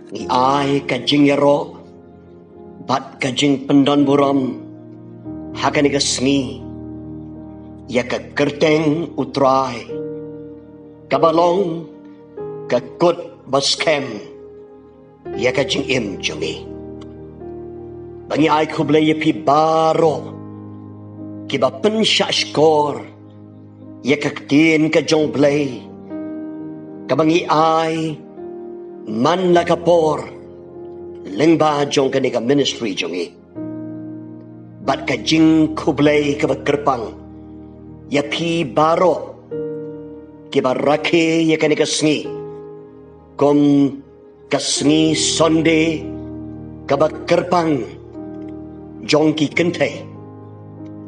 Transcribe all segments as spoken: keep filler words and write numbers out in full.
Ngi ai ka jingïaroh bad ka jingpyndonburom ha kane ka sngi ïa ka kyrteng U Trai, kaba long ka kut ba skhem ïa ka jingim jong ngi. Ba ngi ai khublei ïa phi baroh kiba pynshah shkor ïa ka ktien ka jong U Blei, kaba ngi ai man la ka por lyngba jong kane ka ministry jong ngi. Bad ka jingkhublei kaba kyrpang ïa phi baroh kiba rakhe ïa kane ka sngi kum ka sngi Sunday kaba kyrpang jong ki kynthei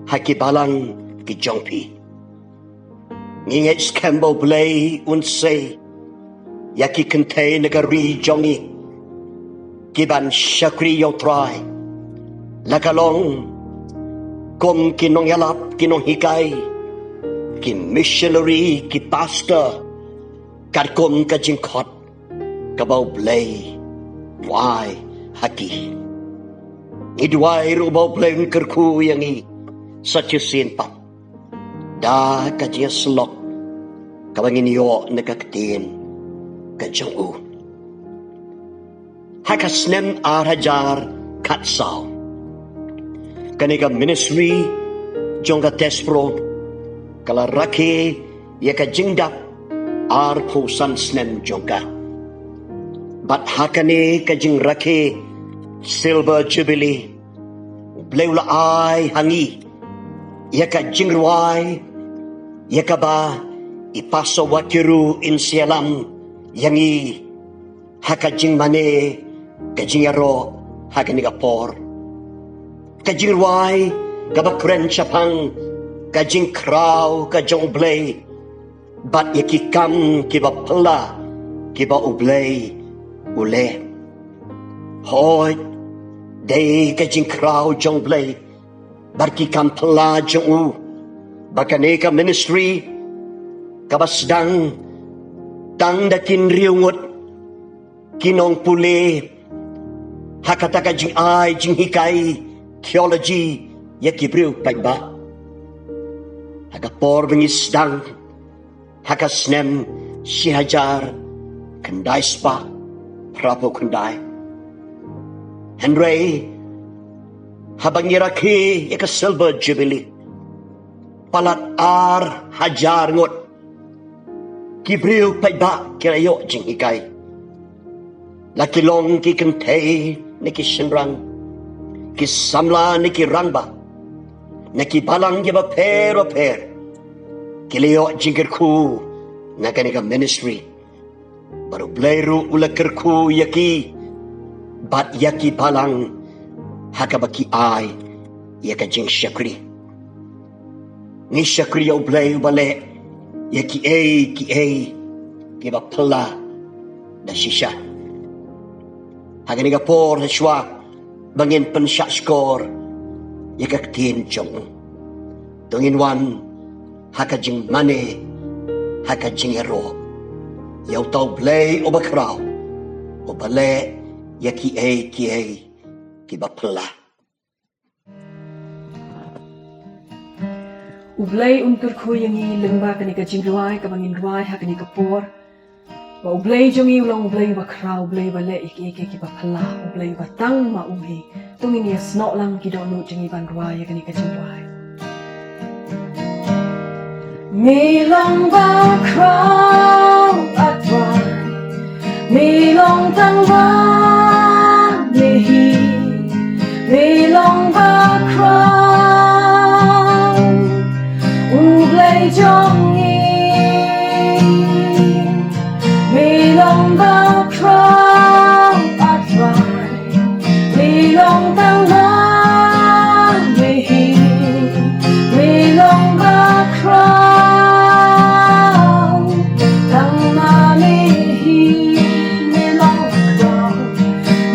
ha ki balang ki jong phi. Ngi ngeit skhem ba U Blei un sei ïa ki kynthei na ka ri jong ngi kiban shakri ïa U Trai, la ka long kum ki nongïalap, ki nonghikai, ki missionary, ki pastor, katkum ka jingkhot kaba U Blei u ai ha ki. Ngi duwai ruh ba U Blei un kyrkhu ïa ngi sa shisien pat da ka jingïasyllok kaba ngin ïoh na ka ktien ka jong u. Ha ka snem ar hajar khatsaw, kane ka ministry jong ka Tespro ka la rakhe ïa ka jingdap arphew san snem jong ka. Bad ha kane ka jingrakhe Silver Jubilee, U Blei u la ai ha ngi ïa ka jingrwai ïa kaba i Pastor Wakiru in sa ïalam ïa ngi ha ka jingmane, ka jingïaroh ha kane ka por. Ka jingrwai kaba kren shaphang ka jingkhraw ka jong U Blei bad ïa ki kam kiba phylla kiba U Blei u leh. Hooid, dei ka jingkhraw jong U Blei bad ki kam phylla jong u ba kane ka ministry kaba sdang tang da ki hynriew ngut ki nongpule ha kata ka jingai jinghikai theology ïa ki briew paidbah. Ha ka por ba ngi sdang ha ka snem shi hajar khyndai spah phraphew khyndai. Hynrei haba ngi rakhe ïa ka Silver Jubilee, palat ar hajar ngut ki briew paidbah ki la ïoh jinghikai. La ki long ki kynthei ne ki shynrang, ki samla ne ki rangbah, na ki balang kiba pher ba pher, ki la ïoh jingkyrkhu na kane ka ministry. Bad U Blei ruh u la kyrkhu ïa ki bad ïa ki balang ha kaba ki ai ïa ka jingshakri. Ngi shakri ïa U Blei uba leh ïa kiei kiei kiba phylla da shisha. Ha kane ka por, ha shuwa ba ngin pynshah shkor ïa ka ktien jong u, to ngin wan ha ka jingmane, ha ka jingïaroh ïa uta U Blei uba khraw, uba leh ïa kiei kiei kiba phylla. U Blei un kyrkhu ïa ngi lyngba kane ka jingrwai kaba ngin rwai ha kane ka por. Ba U Blei jong ngi u long U Blei uba khraw, U Blei uba leh ïa kiei kiei kiba phylla, U Blei uba tang ma u hi. To ngin ïa snoh lang ki dohnud jong ngi ban rwai ïa kane ka jingrwai. Me long ba khraw, A Trai. Me long tang ba me hi. Me long ba khraw, U Blei jong ngi. Me long ba khraw, A Trai. Me long tang ba me hi. Me long ba khraw, tang ba me hi. Me long ba khraw.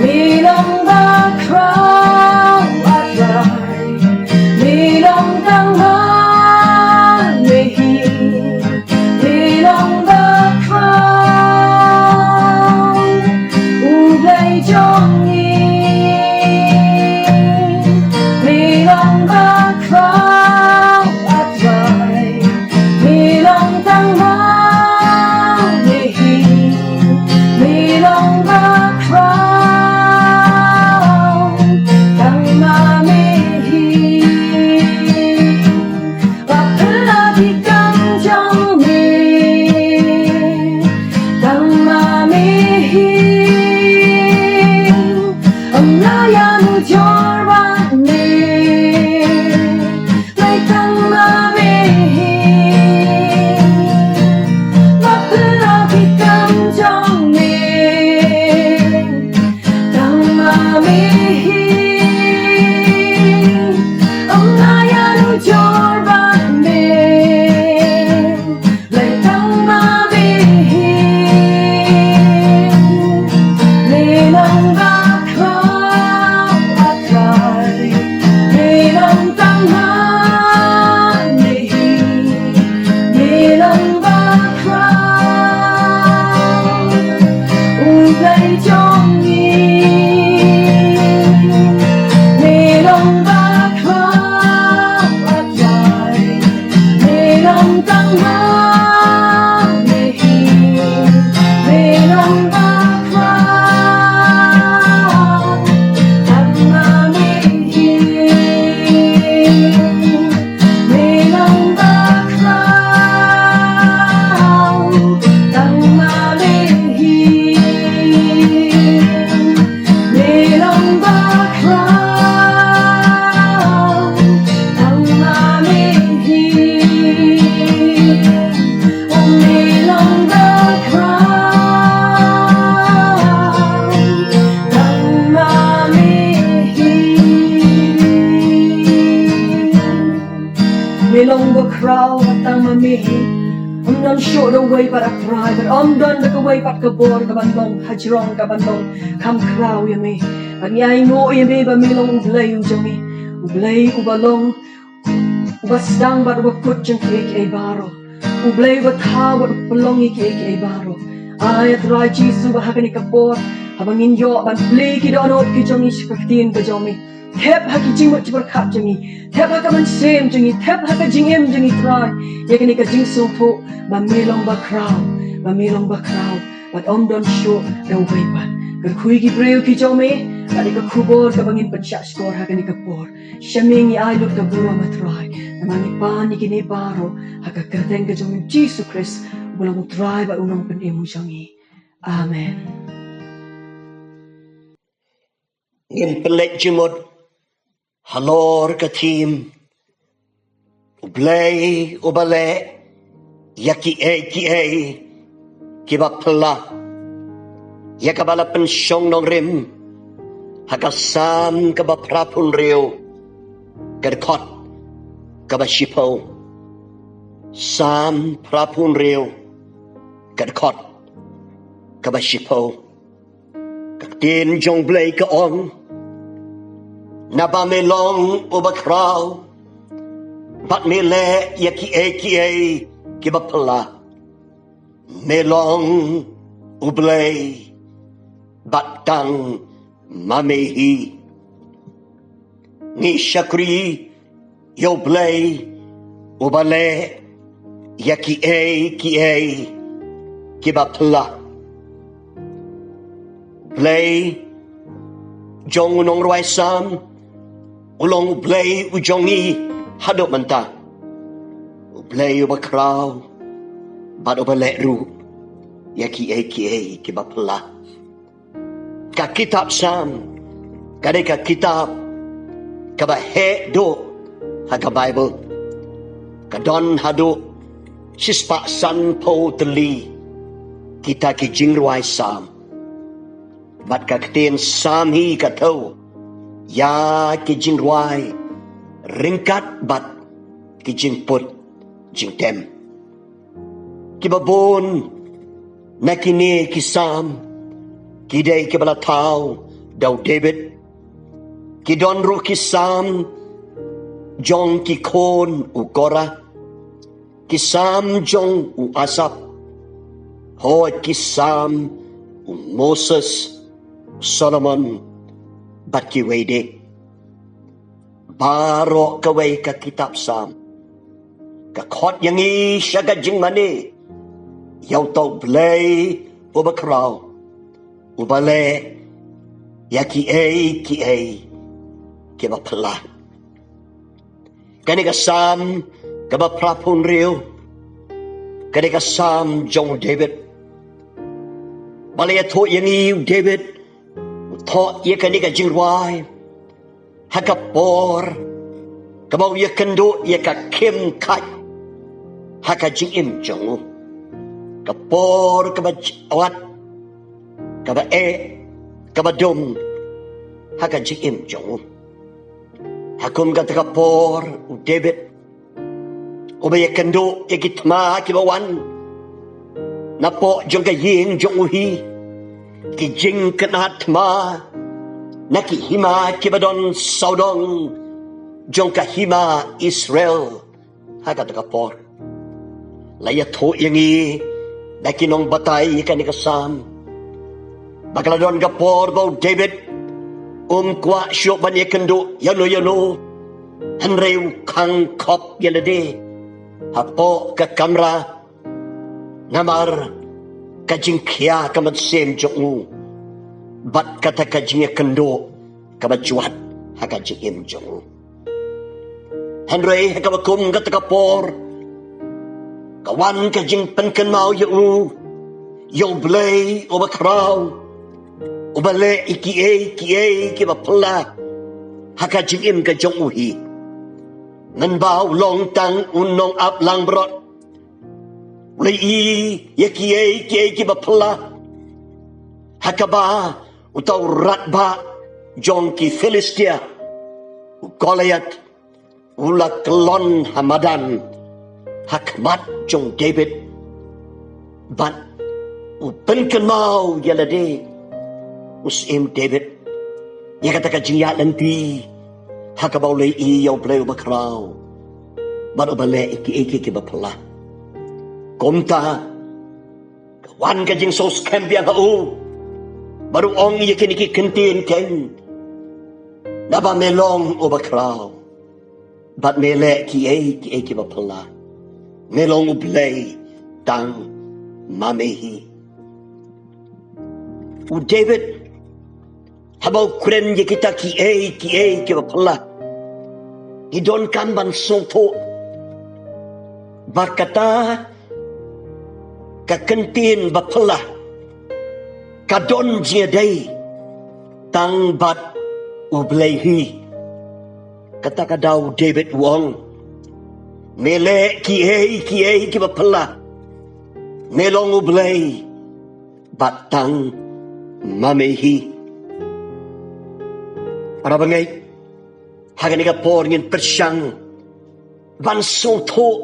Me long ba khraw, A Trai. Me long tang ba me hi. Tang ma me hi, me long ba khraw. Tang ma me hi, me long ba khraw. Tang ma me hi, me long ba khraw. Tang ma me hi, me long ba khraw. Tang ma me hi, me long ba khraw. Tang ma me hi. Ym don shuh da uwei pat, A Trai, bad ym don da kawei pat ka bor kaban long hajrong, kaban long kham khraw ïa me. Bad ngi ainguh ïa me ba me long U Blei u jong ngi, U Blei uba long, uba sdang bad uba kut jong kiei kiei baroh, U Blei uba thaw bad uba pynlong ïa kiei kiei baroh. Ai A Trai Jisu, ba ha kane ka por, haba ngin ïoh ban plie ki dohnud ki jong ngi sha ka ktien ka jong me, thep ha ki jingmut jingpyrkhat jong ngi, thep ha ka mynsiem jong ngi, thep ha ka jingim jong ngi, Trai, ïa kane ka jingsngewthuh ba me long ba khraw, ba me long ba khraw, bad ym don shuh da uwei pat. Kyrkhu ïa ki briew ki jong me bad ïa ka khubor kaba ngin pynshah shkor ha kane ka por. Sha me ngi ai lut ka burom, A Trai, namar ngi pan ïa kine baroh ha ka kyrteng ka jong U Jisu Khrist, uba long U Trai bad U Nongpynim u jong ngi. Amen. Ngin pynleit jingmut halor ka theme U Blei uba leh ïa kiei kiei kiba phylla, ïa kaba la pynshong nongrim ha ka Salm kaba phra phew hynriew, ka dkhot kaba shiphew. Salm phra phew hynriew, ka dkhot kaba shiphew. Ka ktien jong U Blei ka ong, naba me long uba khraw, bad me leh ïa kiei kiei kiba phylla. Me long U Blei, bad tang ma me hi. Ngi shakri ïa U Blei uba leh ïa kiei kiei kiba phylla. U Blei jong u nongrwai Salm u long U Blei u jong ngi haduh mynta. U Blei uba khraw bad uba leh ruh ïa kiei kiei kiba phylla. Ka kitab Salm ka dei ka kitab kaba heh duh ha ka Baibl. Ka don haduh shispah sanphew tylli kita ki jingrwai Salm. Bad ka ktien Salm hi ka thew ïa ki jingrwai ryngkat bad ki jingput jingtem. Kiba bun na kine ki Salm ki dei kiba la thaw da u David. Ki don ruh ki Salm jong ki khun u Korah, ki Salm jong u Asaph, hooid ki Salm u Moses, Solomon bad kiwei de. Baroh kawei ka kitab Salm ka khot ïa ngi sha ka jingmane ïa uta U Blei uba khraw, uba leh ïa kiei kiei kiba phylla. Kane ka Salm kaba phra phew hynriew ka dei ka Salm jong u David. Ba la ïathuh ïa ngi u David u thoh ïa kane ka jingrwai ha ka por kaba u ïakynduh ïa ka khim khait ha ka jingim jong u. Ka por kaba jwat, kaba eh, kaba dum ha ka jingim jong u. Ha kum kata ka por u David uba ïakynduh ïa ki thma kiba wan napoh jong ka ïing jong u hi, ki jingkynad thma na ki hima kiba don sawdong jong ka hima Israel. Ha kata ka por la ïathuh ïa ngi da ki nongbatai ïa kane ka Salm ba ka la don ka por ba u David um kwah shuh ban ïakynduh ïano ïano, hynrei u khang khop ïa lade. hapoh ka kamra, namar ka jingkhia ka mynsiem jong u, bad kata ka jingïakynduh kaba jwat ha ka jingim jong u. Hynrei ha kaba kum kata ka por, ka wan ka jingpynkynmaw ïa u, ïa U Blei uba khraw, uba leh ïa kiei kiei kiba phylla ha ka jingim ka jong u hi. Ngan ba u long tang u nongap langbrot, u leh ïa kiei kiei kiba phylla, ha kaba uta u radbah jong ki Philistia, u Goliath, u la kyllon ha madan ha khmat jong David. Bad u pynkynmaw ïa lade, u syiem David, ïa kata ka jingïaid lynti ha kaba u leh ïa U Blei uba khraw, bad uba leh ïa kiei kiei kiba phylla. Kumta ka wan ka jingsngewskhem biang ha u, bad u ong ïa kine ki kyntien ken, naba me long uba khraw, bad me leh kiei kiei kiba phylla. Me long U Blei tang ma me hi. U David, haba u kren ïa kita kiei kiei kiba phylla, ki donkam ban sngewthuh ba kata ka kyntien ba phylla ka don jingïadei tang bad U Blei hi. Kata ka daw David u ong, me leh kiei kiei kiba phylla, me long U Blei bad tang ma me hi. Para bangeit, ha kane ka por ngin pyrshang ban sngewthuh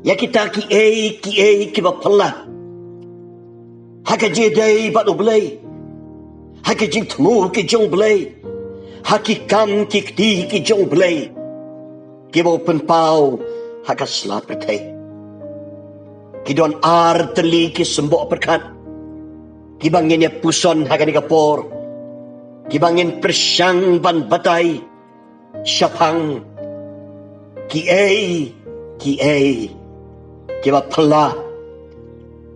ïa kita kiei kiei kiba phylla ha ka jingïadei bad U Blei, ha ka jingthmu ki jong U Blei, ha ki kam ki kti ki jong U Blei, kiba u pynpaw ha ka sla pyrthei. Ki don ar tylli ki symboh pyrkhat kiba ngin ïa puson ha kane ka por, kiba ngin pyrshang ban batai shaphang kiei kiei kiba phylla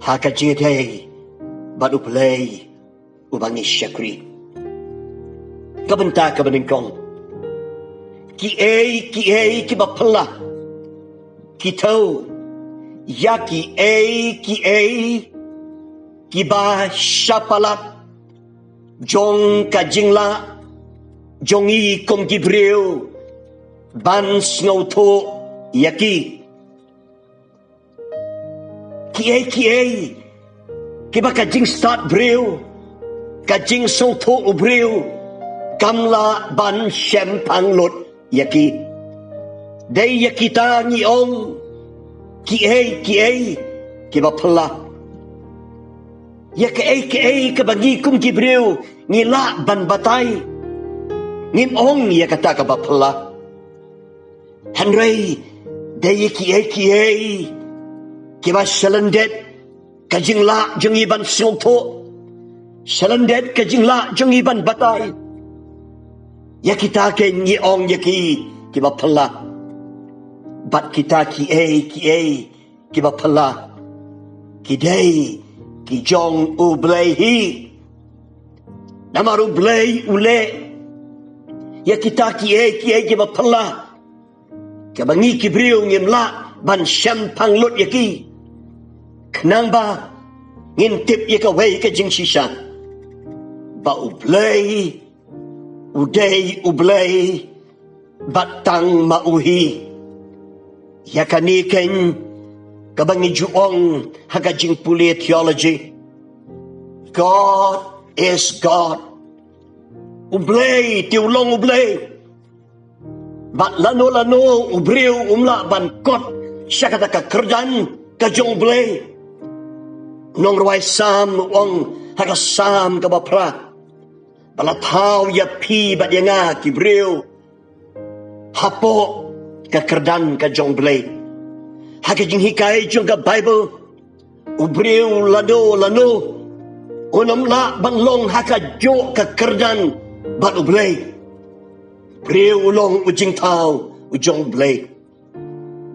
ha ka jingïadei bad U Blei uba ngi shakri. Ka bynta kaba nyngkong, kiei kiei kiba phylla ki thew ïa kiei kiei kiba shapalat jong ka jinglah jong ngi kum ki briew ban sngewthuh ïa ki. Kiei kiei kiba ka jingstad briew, ka jingsngewthuh u briew, kam lah ban shemphang lut ïa ki. Dei ïa kita ngi ong kiei kiei kiba phylla. Ïa kaei kaei kaba ngi kum ki briew ngi lah ban batai, ngim ong ïa kata kaba phylla. Hynrei dei ïa kiei kiei kiba shalyndet ka jinglah jong ngi ban sngewthuh, shalyndet ka jinglah jong ngi ban batai, ïa kita keiñ ngi ong ïa ki kiba phylla. Bad kita kiei kiei kiba phylla ki dei ki jong U Blei hi. Namar U Blei u leh ïa kita kiei kiei kiba phylla kaba ngi ki briew ngim lah ban shemphang lut ïa ki. Khnang ba ngin tip ïa kawei ka jingshisha, ba U Blei u dei U Blei bad tang ma u hi. Ïa kane keiñ kaba ngi ju ong ha ka jingpule theology, God is God. U Blei te u long U Blei. Bad lano lano u briew um lah ban kot sha kata ka kyrdan ka jong U Blei. Nongrwai Salm u ong ha ka Salm kaba phra, ba la thaw ïa phi bad ïa nga ki briew hapoh ka kyrdan ka jong U Blei. Ha ka jinghikai jong ka Baibl, u briew lano lano un ym lah ban long ha kajuh ka kyrdan bad U Blei. Briew u long u jingthaw u jong U Blei.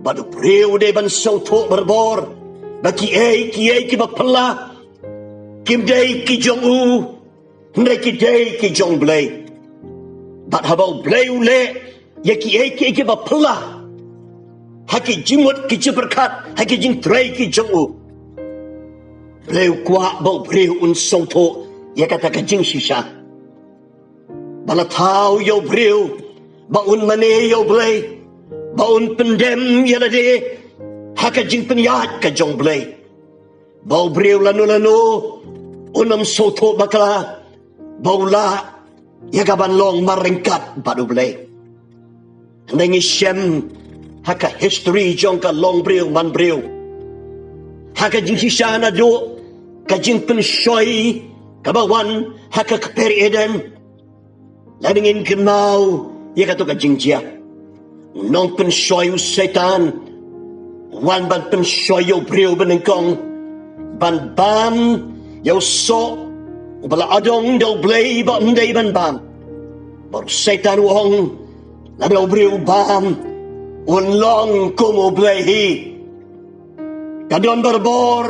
Bad u briew u dei ban sngewthuh barabor ba kiei kiei kiba phylla kim dei ki jong u, hynrei ki dei ki jong U Blei. Bad haba U Blei u leh ïa kiei kiei kiba phylla ha ki jingmut ki jingpyrkhat, ha ki jingtrei ki jong u, U Blei u kwah ba u briew un sngewthuh ïa kata ka jingshisha. Ba la thaw ïa u briew ba un mane ïa U Blei, ba un pyndem ïa lade ha ka jingpynïaid ka jong U Blei. Ba u briew lano lano un ym sngewthuh bakla ba u lah ïa ka ban long marryngkat bad U Blei. Hynrei ngi shem ha ka history jong ka long briew man briew, ha ka jingshisha naduh ka jingpynshoi kaba wan ha ka kper Eden. Lada ngin kynmaw ïa kato ka jingjia, u nongpynshoi u Soitan u wan ban pynshoi ïa u briew banyngkong ban bam ïa u soh uba la adong da U Blei ba ym dei ban bam. Bad u Soitan u ong, lada u briew u bam, un long kum U Blei hi. Ka don barabor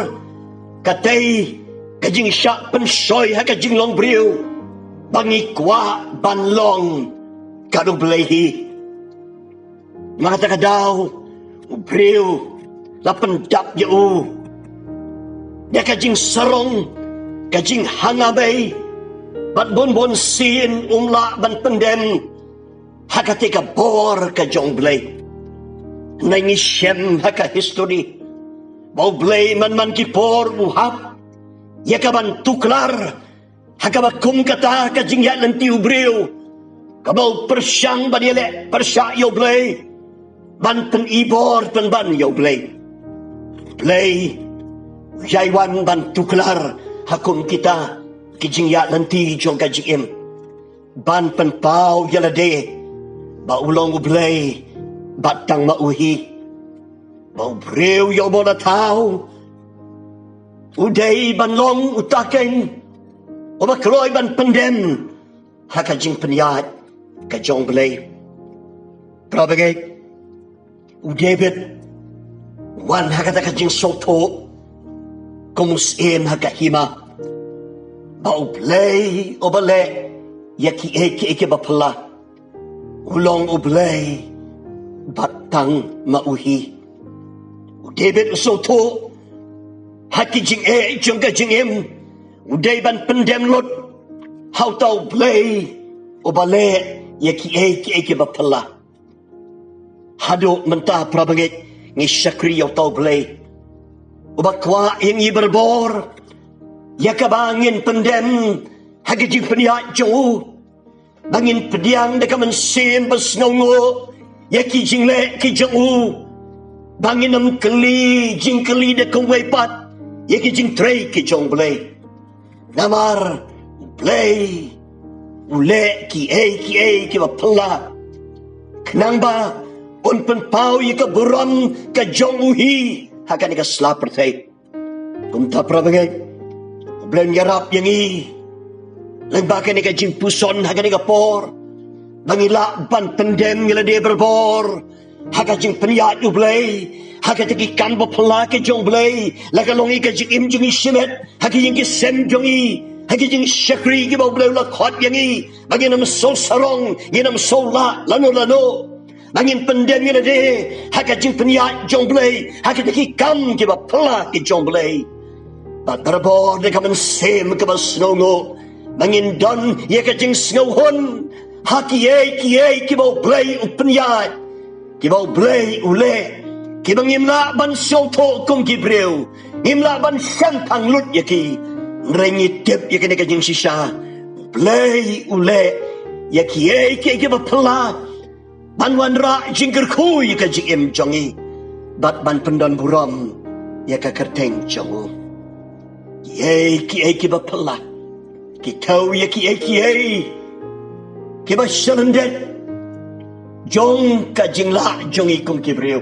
katei ka jingshah pynshoi ha ka jinglong briew ba ngi kwah ban long kat U Blei hi. Namar kata ka daw u briew la pyndap ïa u da ka jingsarong, ka jinghangabei, bad bun bun sien um lah ban pyndem ha katei ka bor ka jong U Blei. Hynrei ngi shem ha ka history ba U Blei man man ki por u hap ïa ka ban tuklar ha kaba kum kata ka jingïaid lynti u briew kaba u pyrshang ban ïaleh pyrshah ïa U Blei, ban pynibor pynban ïa U Blei. U Blei u ïai wan ban tuklar ha kum kita ki jingïaid lynti jong ka jingim, ban pynpaw ïa lade ba u long U Blei bad tang ma u hi. Ba u briew ïa uba u la thaw u dei ban long uta keiñ uba kloi ban pyndem ha ka jingpynïaid ka jong U Blei. Para bangeit, u David u wan ha kata ka jingsngewthuh kum u syiem ha ka hima ba U Blei uba leh ïa kiei kiei kiba phylla u long U Blei bad tang ma u hi. U David u sngewthuh ha ki jingeh jong ka jingim u dei ban pyndem lut ha uta U Blei uba leh ïa kiei kiei kiba phylla. Haduh mynta, para bangeit, ngi shakri ïa uta U Blei uba kwah ïa ngi barabor ïa kaba ngin pyndem ha ka jingpynïaid jong u, ba ngin pdiang da ka mynsiem ba sngewnguh ïa ki jingleh ki jong u, ba ngin ym kylli jingkylli da kawei pat ïa ki jingtrei ki jong U Blei. Namar U Blei u leh kiei kiei kiba phylla khnang ba un pynpaw ïa ka burom ka jong u hi ha kane ka sla pyrthei. Kumta, para bangeit, U Blei un ïarap ïa ngi lyngba kane ka jingpuson ha kane ka por ba ngi lah ban pyndem ïa lade barabor ha ka jingpynïaid U Blei ha kata ki kam ba phylla ki jong U Blei. La ka long ïa ka jingim jong ngi shimet, ha ki ïing ki sem jong ngi, ha ki jingshakri kiba U Blei u la khot ïa ngi, ba ngin ym sngewsarong, ngin ym sngew lah lano lano, ba ngin pyndem ïa lade ha ka jingpynïaid jong U Blei ha kata ki kam kiba phylla ki jong U Blei. Bad barabor da ka mynsiem kaba sngewnguh ba ngin don ïa ka jingsngewhun ha kiei kiei kiba U Blei u pynïaid, kiba U Blei u leh, kiba ngim lah ban sngewthuh kum ki briew, ngim lah ban shemphang lut ïa ki. Hynrei ngi tip ïa kane ka jingshisha, U Blei u leh ïa kiei kiei kiba phylla ban wanrah jingkyrkhu ïa ka jingim jong ngi bad ban pyndon burom ïa ka kyrteng jong u. Kiei kiei kiba phylla ki thew ïa kiei kiei kiba shalyndet jong ka jinglah jong ngi kum ki briew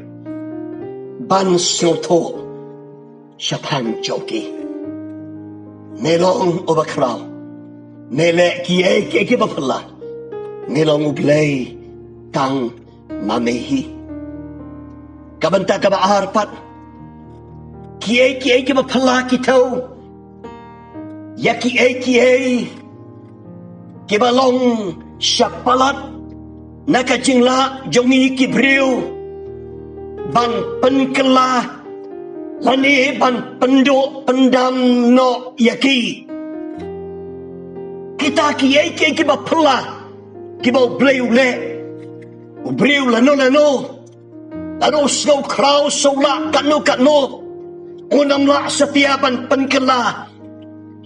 ban sngewthuh shaphang jong ki. Me long uba khraw, me leh kiei kiei kiba phylla, me long U Blei tang ma me hi. Ka bynta kaba ar pat, kiei kiei kiba phylla ki thew ïa kiei kiei kiba long shapalat na ka jinglah jong ngi ki briew ban pynkylla lane ban pynduh pyndam noh ïa ki. Kita kiei kiei kiba phylla kiba U Blei u leh, u briew lano lano, lano u sngewkhraw sngewlah katno katno, un ym lah satia ban pynkylla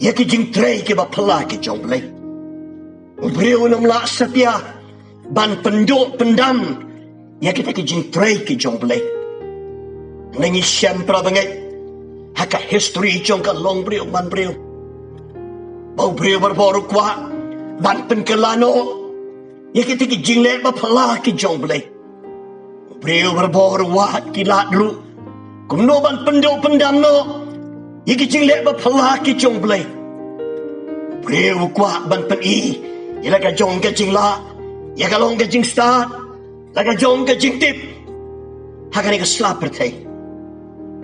ïa ki jingtrei kiba phylla ki jong U Blei. U briew un ym lah satia ban pynduh pyndam ïa kita ki jingtrei ki jong U Blei. Ngi shem, para bangeit, ha ka history jong ka longbriew manbriew, ba u briew barabor u kwah ban pynkylla noh ïa kita ki jingleh ba phylla ki jong U Blei. U briew barabor u wad ki lad ruh kumno ban pynduh pyndam noh ïa ki jingleh ba phylla ki jong U Blei. U briew u kwah ban pyni ïa la ka jong ka jinglah, ïa ka long ka jingstad, la ka jong ka jingtip ha kane ka sla pyrthei.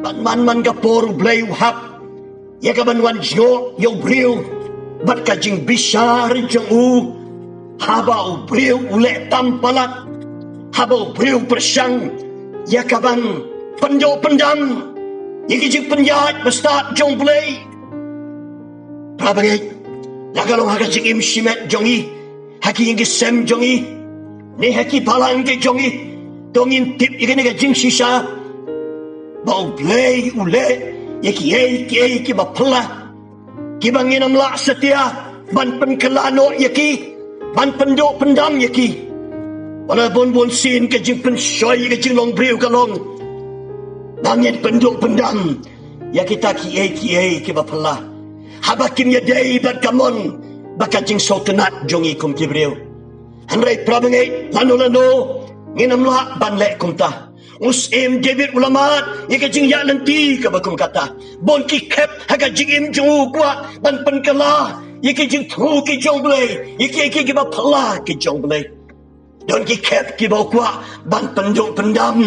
Bad man man ka por U Blei u hap ïa ka ban wan jngoh ïa u briew bad ka jingbishar jong u. Haba u briew u leh tam palat, haba u briew u pyrshang ïa ka ban pynduh pyndam ïa ki jingpynïaid bastad jong U Blei, para bangeit, la ka long ha ka jingim shimet jong ngi, ha ki ïing ki sem jong ngi, ne ha ki balang ki jong ngi, to ngin tip ïa kane ka jingshisha, ba U Blei u leh ïa kiei kiei kiba phylla, kiba ngin ym lah satia ban pynkylla noh ïa ki, ban pynduh pyndam ïa ki. Wat la bun bun sien ka jingpynshoi ïa ka jinglong briew ka long ba ngin pynduh pyndam ïa kita kiei kiei kiba phylla, haba kim ïadei bad ka mon bad ka jingsngewtynnat jong ngi kum ki briew. Hynrei, para bangeit, lano lano ngin ym lah ban leh kumta. U Syiem David u la mad ïa ka jingïaid lynti kaba kum kata. Bun ki khep ha ka jingim jong u kwah ban pynkylla ïa ki jingthmu ki jong U Blei, ïa kiei kiei kiba phylla ki jong U Blei. Don ki khep kiba u kwah ban pynduh pyndam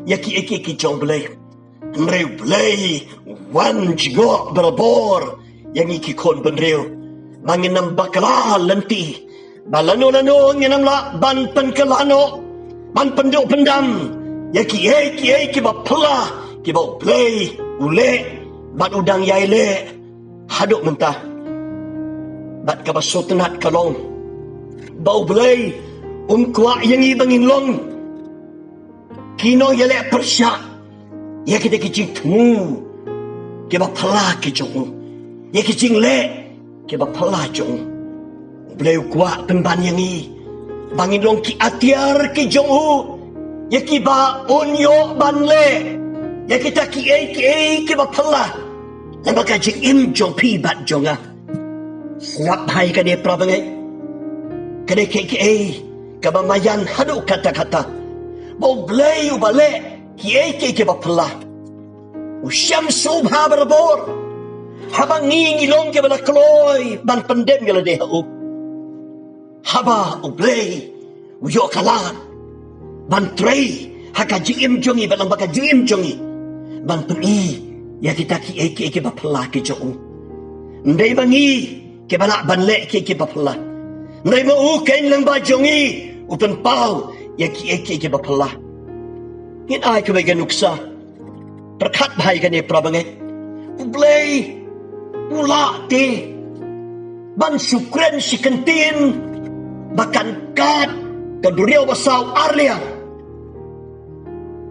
ïa kiei kiei ki jong U Blei. Hynrei U Blei u wan jngoh barabor ïa ngi ki khun bynriew, ba ngin ym bakla lynti, ba lano lano ngin ym lah ban pynkylla noh, ban pynduh pyndam ïa kiei kiei kiba phylla kiba U Blei u leh bad u dang ïai leh haduh mynta. Bad kaba sngewtynnat ka long ba U Blei um kwah ïa ngi ba ngin long ki nongïaleh pyrshah ïa kita ki jingthmu kiba phylla ki jong u, ïa ki jingleh kiba phylla jong u. U Blei u kwah pynban ïa ngi ba ngin long ki atiar ki jong u, ïa kiba un ïoh ban leh ïa kita kiei kiei kiba phylla lyngba ka jingim jong phi bad jong nga. Sngap bha ïa kane, para bangeit. Kane kiei kiei kaba maïan haduh katta katta, ba U Blei uba leh kiei kiei kiba phylla u shem sngewbha barabor haba ngi ngi long kiba la kloi ban pyndem ïa lade ha u. Haba U Blei u ïoh ka lad ban trei ha ka jingim jong ngi, bad lyngba ka jingim jong ngi ban pyni ïa kita kiei kiei kiba phylla ki jong u. Ym dei ma ngi kiba lah ban leh kiei kiei kiba phylla, hynrei ma u keiñ lyngba jong ngi u pynpaw ïa kiei kiei kiba phylla. Ngin ai kawei ka nuksa. Pyrkhat bha ïa kane, para bangeit. U Blei u lah te ban shu kren shi kyntien ba kan kad ka duriaw basaw ar liang,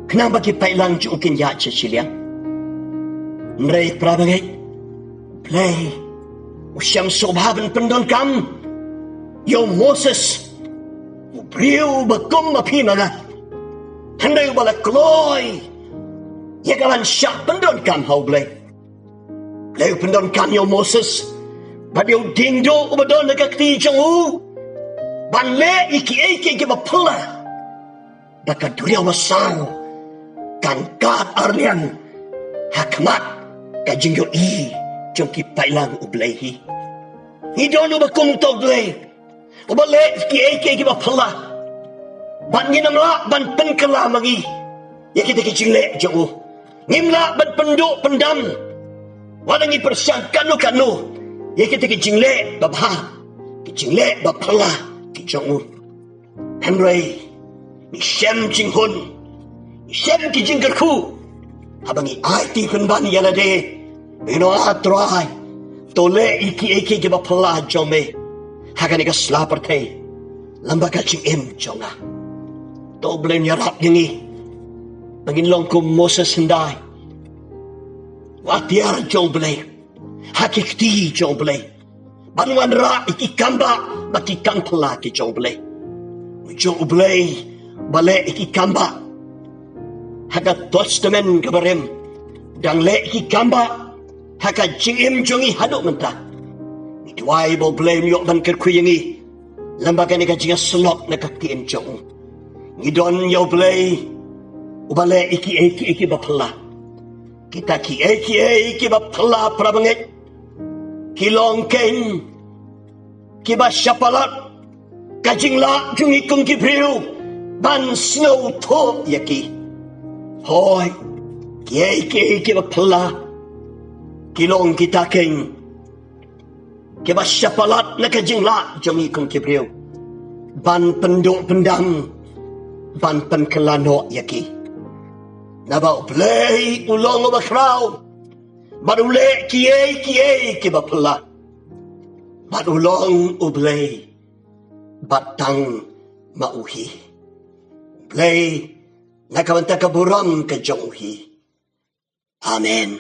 khnang ba ki paidlang jong u kin ïaid sha shiliang. Hynrei, para bangeit, U Blei u shem sngewbha ban pyndonkam ïa u Moses, u briew uba kum ma phi ma nga, hynrei uba la kloi ïa ka ban shah pyndonkam ha U Blei. U Blei u pyndonkam ïa u Moses bad ïa u diengduh uba don ha ka kti jong u ban leh ïa kiei kiei kiba phylla, ba ka duriaw basaw kan kad ar liang ha khmat ka jingïohi jong ki paidlang U Blei hi. Ngi don uba kum uta U Blei uba leh kiei kiei kiba phylla, bad ngin ym lah ban pynkylla ma ngi. ïa kita ki jingleh jong u. Ngim lah ban pynduh pyndam wat la ngi pyrshang katno katno ïa kita ki jingleh babha, ki jingleh baphylla ki jong u. Hynrei ngi shem jinghun, ngi shem ki jingkyrkhu haba ngi aiti pynban ïa lade. Ngi ong, A Trai, to leh ïa kiei kiei kiba phylla jong me ha kane ka sla pyrthei lem bad ka jingim jong nga. To Blei un ïarap ïa ngi ba ngin long kum u Moses hyndai, u atiar jong u Blei ha ki kti jong u Blei ban wanrah ïa ki kam bah bad ki kam phylla ki jong u Blei. U jong u Blei ba leh ïa ki kam bah ha ka Testament kaba rim, dang leh ïa ki kam bah ha ka jingim jong ngi haduh mynta. Ngi duwai ba u Blei un ïoh ban kyrkhu ïa ngi lem bad kane ka jingïasyllok na ka ktien jong u. Ngi don ïa u Blei uba leh ïa kiei kiei kiba phylla. Kita kiei kiei kiba phylla, para bangeit, ki long keiñ kiba sha palat ka jinglah jong ngi kum ki briew ban sngewthuh ïa ki. Hooid, kiei kiei kiba phylla ki long kita keiñ kiba sha palat na ka jinglah jong ngi kum ki briew ban pynduh pyndam, ban pynkylla noh ïa ki. Naba u Blei u long uba khraw bad u leh kiei kiei kiba phylla, bad u long u Blei bad tang ma u hi. Blei na ka bynta ka burom ka jong u hi. Amen.